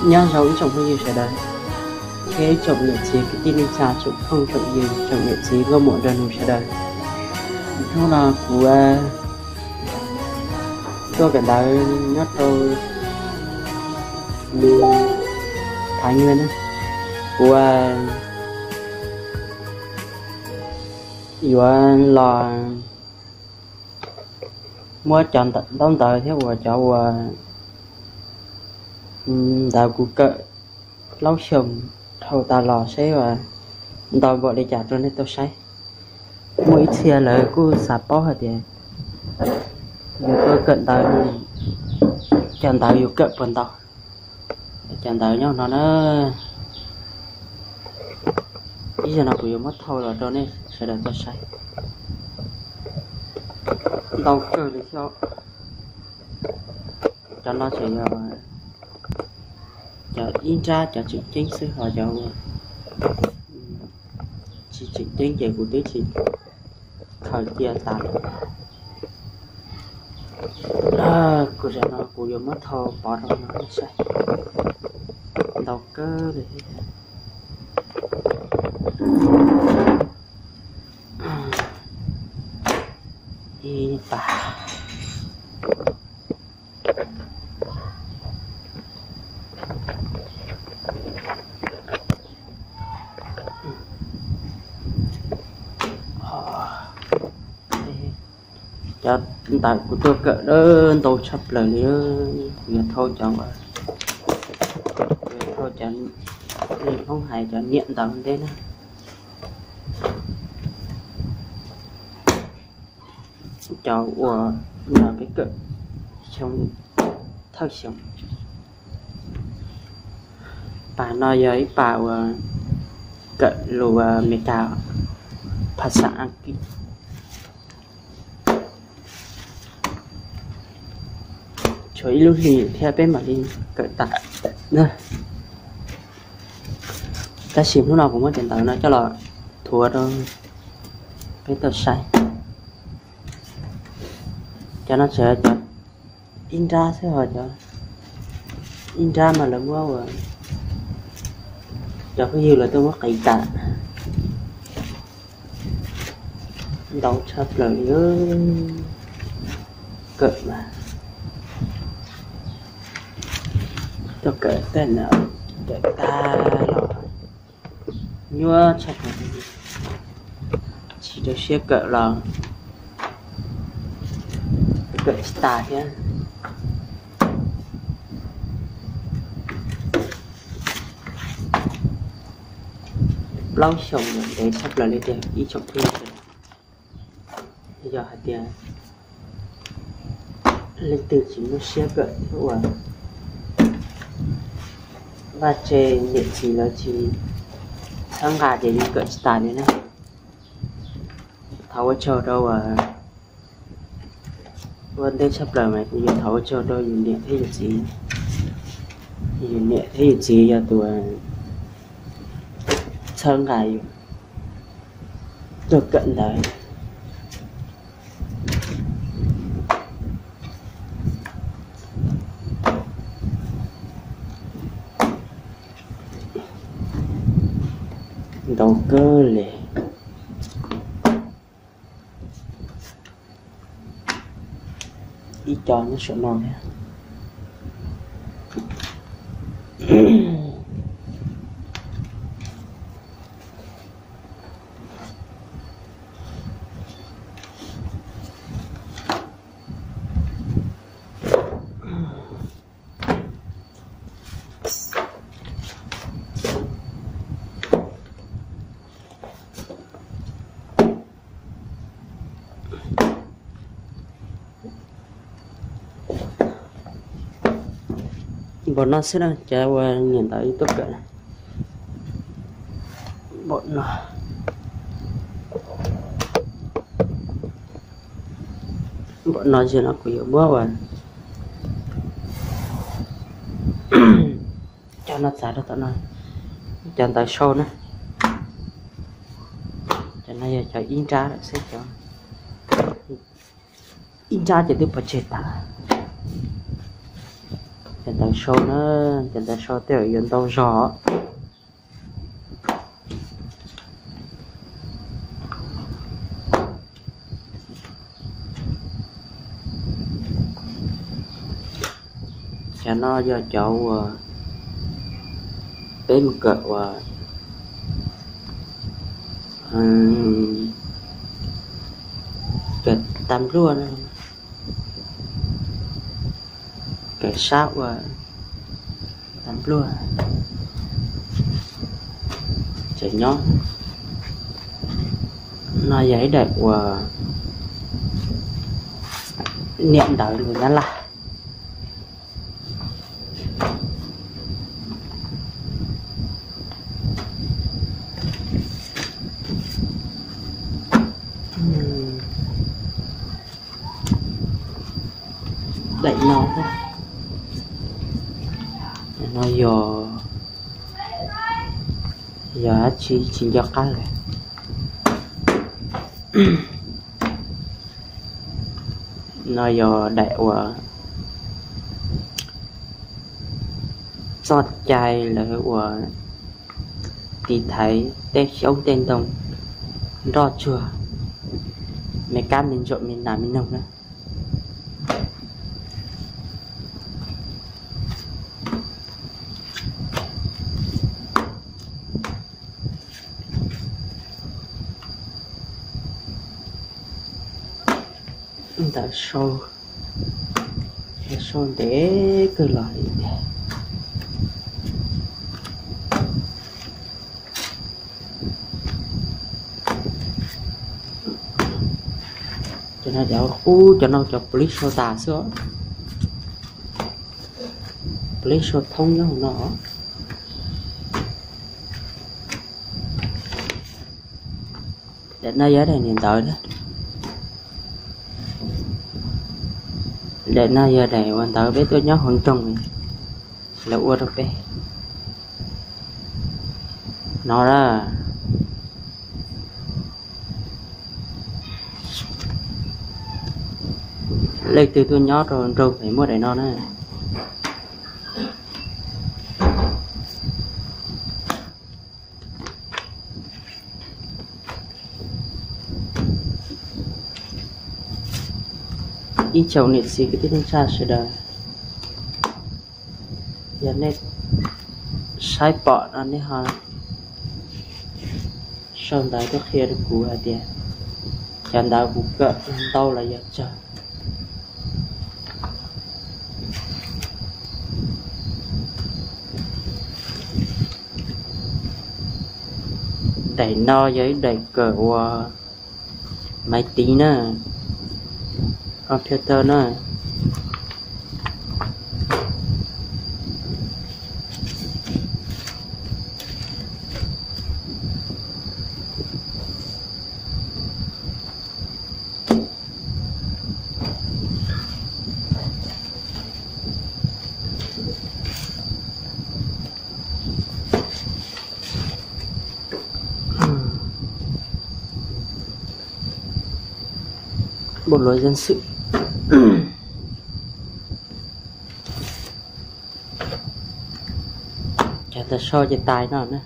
Nyob zoo ib tsoom phooj ywg sawv daws, thiab ib tsoom niam txiv kwv tij neej tsa, tsoom phooj tsoom ywg, tsoom niam txiv nkauj muam nraug nus sawv daws. Hnub no kuv tuaj kawm ntawv nyob rau Thái Nguyên na, kuv yuav los muab cov ntaub ntawv thiab uas cov uas ntawv kuv kawm plaub xyoos dhau tas los saib uas ntau npaum li cas rau nej tau saib. Muaj ib txhia lawv kuj xav paub hais tias yus tuaj kawm ntawv, cov ntawv yus kawm puas ntau. Cov ntawv nyob no na, ib zaug no kuv yuav muab thau los rau nej sawv daws tau saib. Ntau kawg li thiab. Cov no tseem yog cov ib nrab cov tseem ceeb xwb, ho cov tsis tseem ceeb ces kuv twb tsis khaws cia tas lawm. Kuv zaum no kuv yuav muab thau pov rau no saib. Ntau kawg li. Ib pas. Cov ntawv kuv tuaj kawm ntau tshaj plaws li, kuv yuav thau cov, kuv yuav thau cov li Hmoob hais cov niam ntawv ntej na. Cov uas ntawm peb kawm xyoo thawj xyoo. Pas no yog ib pas uas kawm lus Amelikas, phas xas Askiv. Tshuav ib lub hlis thiab peb mam li kawm tas. Tab sis hnub no kuv muab cov ntawv no coj los thuav rau peb tau saib. Cov no tseem cov ib nrab xwb, ho cov ib nrab mas lawv muab ua, cov phooj ywg lawv tuaj muab qiv tas. Ntau tshaj plaws li. Kawm mas tuaj kawm tej no, kawm tag los nyuaj tshaj plaws, tsis rau siab kawm los kawm tsis tas thiab. Plaub xyoos ntev tshaj plaws li tiag ib tsoom phooj ywg. Yog hais tias leej twg tsis muaj siab kawm thiab uas vaj tse niam txiv lawv tsis txhawb nqa ces yeej kawm tsis tas li na. Thov ua tsaug rau uas ua ntej tshaj plaws mas kuv yuav thov ua tsaug rau yus niam thiab yus txiv. Yus niam thiab yus txiv yog tus txhawb nqa yus tuaj kawm ntawv. Ntau kawg li. Ib co nyob saum no thiab. Npaum no xwb na, cov uas niam ntawv ib tuaj kawm. Npaum no, npaum no yog no kuv yuav muab ua cov no txav rau tom no, cov ntawv sau na. Cov no yog cov ib nrab lawm xwb, cov ib nrab ces twb pov tseg tas. Cov ntawv sau na, cov ntawv sau tej zaum yuav ntau zog. Cov no yog cov uas peb mus kawm uas kawm tas npluaj, kawm sab ua tas npluaj. Tseem nyob no yog ib daim uas niam ntawv lus Nyab Laj. Daim no, daim no yog, yog dab tsi tsis nco qab lawm. No yog daim uas txoj cai lawv uas tiv thaiv tej xyoob tej ntoo nroj tsuag, me kab me ntsaum me nas me noog na. Ntawv sau, ntawv sau ntev kawg los li tiag. Cov no cov qub, cov no cov plis sau tas xwb os. Plis sau thoob nyob hauv no. Daim no yog daim niam ntawv na. Daim no yog daim uas ntawv peb tuaj nyob hauv nroog lawv ua rau peb no na. Leej twg tuaj nyob rau nroog es muab daim no na. Ib tsoom niam txiv kwv tij neej tsa sawv daws, yog nej saib pom no nej ho sau ntawv tuaj qhia rau kuv hais tias cov ntawv kuv kawm ntau los yog tsawg. Daim no yog ib daim kawm ua maiv tiv na, computer na. Bộ luật dân sự. Cov ntawv sau ces tais no na.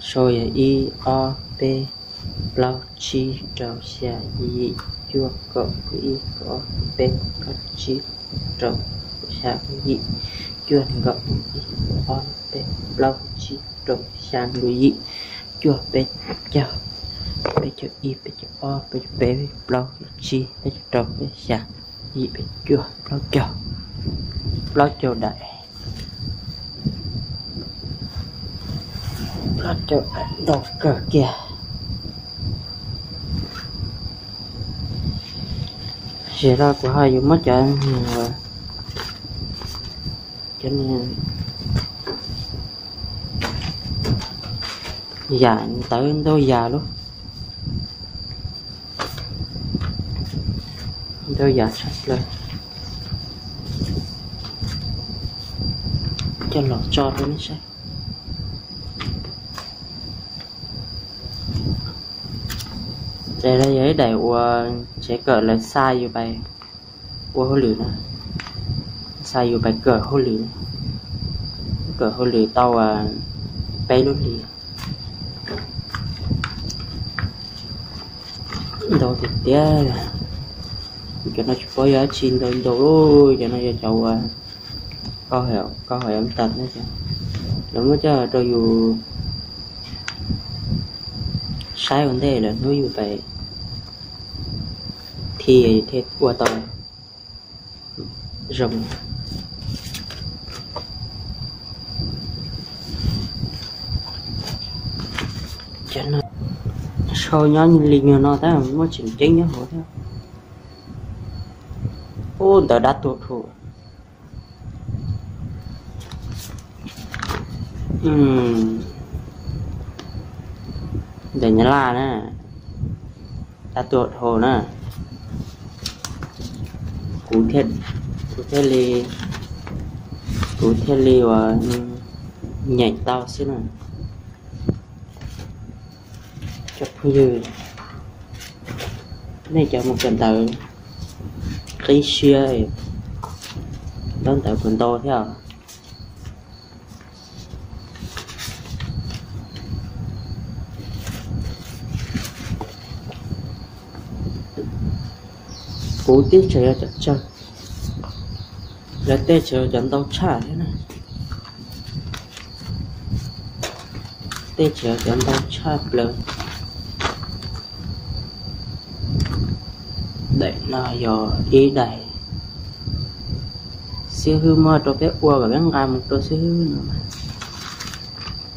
Sau yog ib, ob, peb, plaub, tsib, rau, xya, yim, cuaj, kaum, ib, kaum ob, kaum peb, kaum tsib, rau, kaum xya, kaum yim, cuaj, nees nkaum, ib, ob, peb, plaub, tsib, rau, xya, nees nkaum yim, cuaj, peb caug, peb caug ib, peb caug ob, peb caug peb, peb caug plaub, peb caug tsib, peb caug rau, peb caug xya, yim, peb caug cuaj, plaub caug, plaub caug daim. Plaub caug daim ntau kawg kiag. Ces no kuv ho yuav muab cov, cov yam ntawv ntau yam lub, ntau yam tshaj plaws coj los tso rau nej saib. Daim no yog ib daim uas tsev kawm lawv xa yus pais ua hauj lwm na. Xa yus pais kawm hauj lwm, kawm hauj lwm tau peb lub hlis. Ntau tiag tiag. Cov no tsis paub yog dab tsi ntau ntau, cov no yog cov uas kauj hauv tas, lawv muab coj rau yus saib ua ntej lawm hnub yus pais thi thiaj ua tau zoo. Cov no sau nyob li nyuag no tab muaj tseem ceeb nyob hauv thiab. Ub, ntawd dab tuag dhau. Ntawm Nyab Laj na, dab tuag dhau na. Kuv thiaj, kuv thiaj li, kuv thiaj li uas nyeem tau xwb na. Cov phooj ywg, nej cov mus kawm ntawv qib siab, ntaub ntawv puas ntau thiab os? Kuv teb tseem yog cov tsawg, lawv teb tseem yog cov ntau tshaj thiab na. Teb tseem yog cov ntau tshaj plaws. Daim no yog ib daim xib hwb muab rau peb ua kom peb nqa mus rau xib hwb no,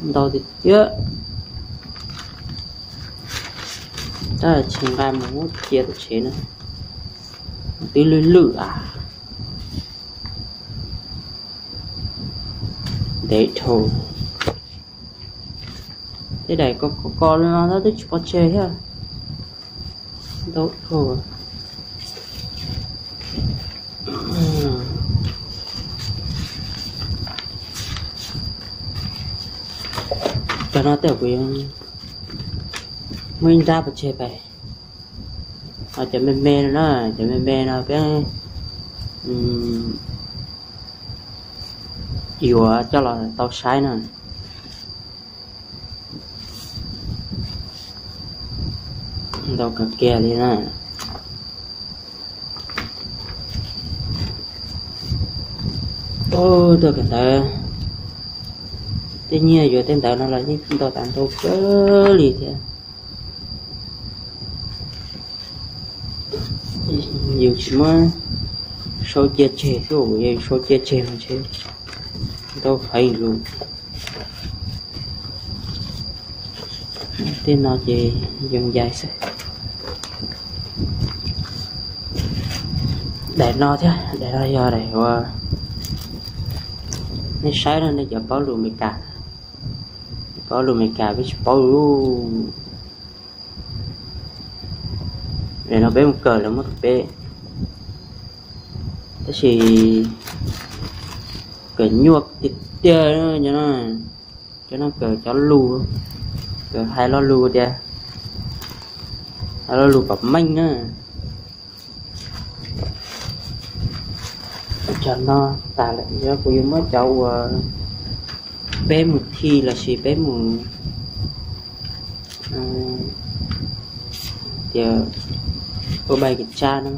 ntau tiag tiag. Tab sis nqa mus muab cia tom tsev na, twb lwj lwj as. Ntev dhau. Tej daim ko ko li no twb tsis pov tseg thiab. Ntau dhau. Cov no tej kuv yuav muab ib nrab pov tseg pais. Cov me me no na, cov me me no peb yuav coj los tau saib na. Ntau kawg kiag li na. Ub, tuaj kawm ntawv, tej nyiaj yuav tej ntawv no los yeej ntau tas ntau kawg li thiab. Yus tsis muab sau cia tseg xwb, yus sau cia tseg mas ntshe ntau heev lus. Tej no ces yoov yais xwb. Daim no thiab, daim no yog daim uas nej saib no, nej cov paub lus Amelikas, paub lus Amelikas peb tsis paub lus. Daim no peb mus kawm lawv muab rau peb, tab sis kawm nyuaj tiag tiag no. Cov no kawm cov lus, kawm hais lo lus tias, hais lo lus kom meej na. Cov no tas lawm, yog kuv yuav muab cov uas peb mus thi lossis peb mus tias ua bai kiểm tra no,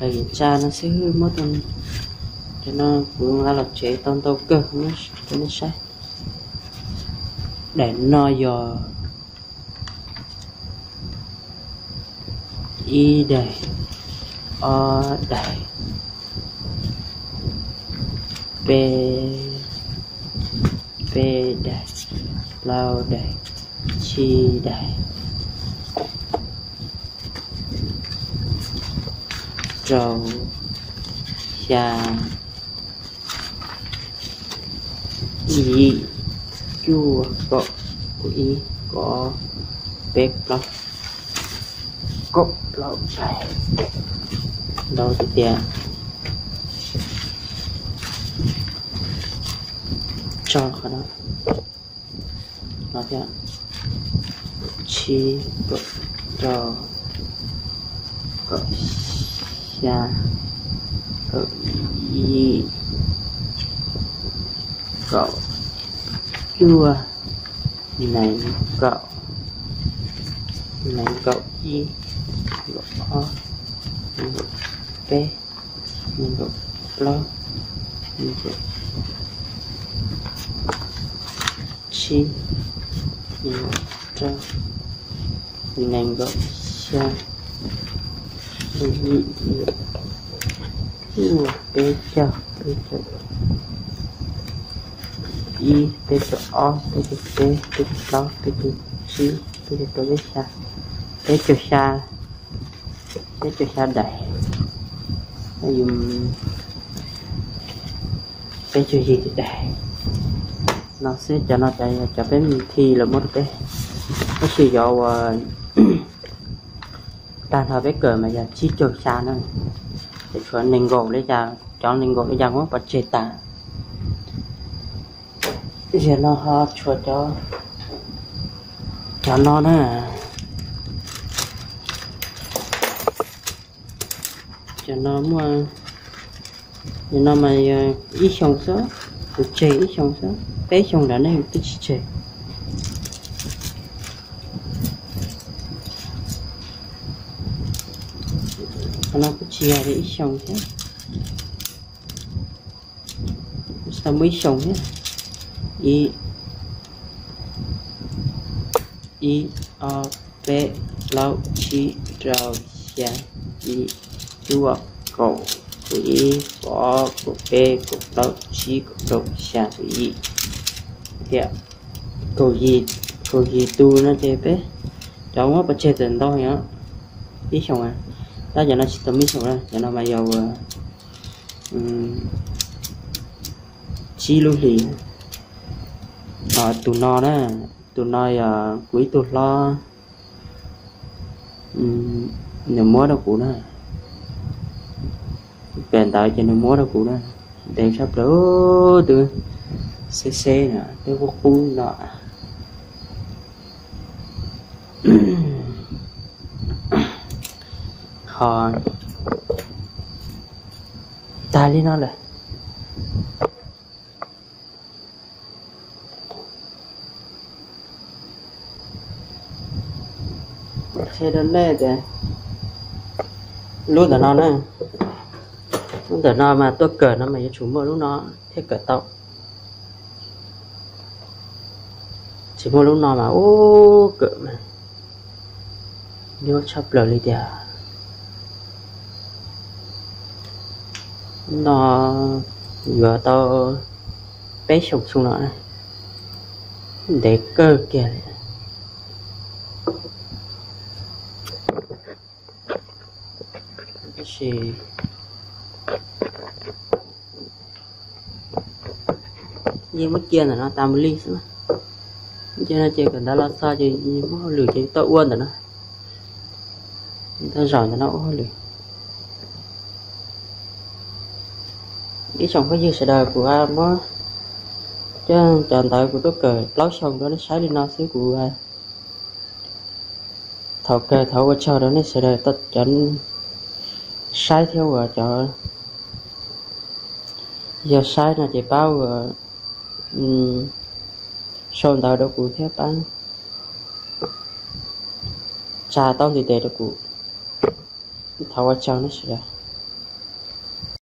bai kiểm tra no xwb muab tau. Cov no kuv nqa los tsev tau ntau kawg, rau nej saib. Daim no yog ib daim, ob daim, peb, peb daim, plaub daim, tsib daim, rau, xya, yim, cuaj, kaum, kaum ib, kaum ob, peb, plaub, kaum plaub daim. Ntau tiag tiag. Tso qhov no, no thiab, tsib, kaum rau, kaum xya, Ib, kaum cuaj, nees nkaum, nees nkaum ib, nees nkaum ob, nees nkaum peb, nees nkaum plaub, nees nkaum tsib, nees nkaum rau, nees nkaum xya, nees nkaum cuaj, peb caug, peb caug ib, peb caug ob, peb caug peb, peb caug plaub, peb caug tsib, peb caug rau, peb xya, peb caug xya, peb caug xya daim, yus peb caug yim daim no xwb. Cov no cov peb mus thi lawv muab rau peb, tab sis yog uas tag nrho peb kawm mas yog tsib caug xya na, ces tshuav nees nkaum li cas, cov nees nkaum li cas muab pov tseg tas. Ziag no ho tshuav cov, cov no na, cov no muaj, cov no mas yog ib xyoos xwb, kuv tseg ib xyoos xwb, peb xyoos ntawd ne twb tsis tseg. Qhov no kuj tsis yog li ib xyoos thiab, tsis tau muaj ib xyoos thiab. Ib, ib, ob, peb, plaub, tsib, rau, xya, yim, cuaj, kaum, kaum ib, kaum ob, kaum peb, kaum plaub, tsib, kaum rau, xya, kaum yim. Tiam kaum yim, kaum yim tus no ces peb cov muab pov tseg tawm ntau yom, ib xyoos, tab cov no tsis tau muaj ib xyoos na, cov no mas yog ua tsib lub hlis. Tus no na, tus no yog kuv ib tug hlob, nws muab rau kuv na, pem ntawd ces nws muab rau kuv na, ntev tshaj plaws, twb xeb xeb no, twb qub qub no. Ho tag li no lawm. Qhia rau nej tias lub ntawm no na, lub ntawm no mas tuaj kawm no mas yuav tsum muaj lub no thiaj kawm tau. Tsis muaj lub no mas ub kawm mas nyuaj tshaj plaws li tiag. No yuav tau peb xyoos xwb no, ntev kawg kiag li. Tab sis yeej muab cia ntawm no tas mus li xwb. Cia no ces kawm ntawv los txog ces muaj hauj lwm ces tuaj ua ntawm no, tuaj zaum ntawm no ua hauj lwm. Ib tsoom phooj ywg sawv daws, kuv muab cov ntawv kuv tuaj kawm plaub xyoos rau nej saib li no xwb. Kuv thaum kawg thov ua tsaug rau nej sawv daws cov saib thiab uas cov yog saib no ces pab ua sau ntawv rau kuv thiab pab tsa taub ntiv tes rau kuv. Thov ua tsaug nej sawv daws.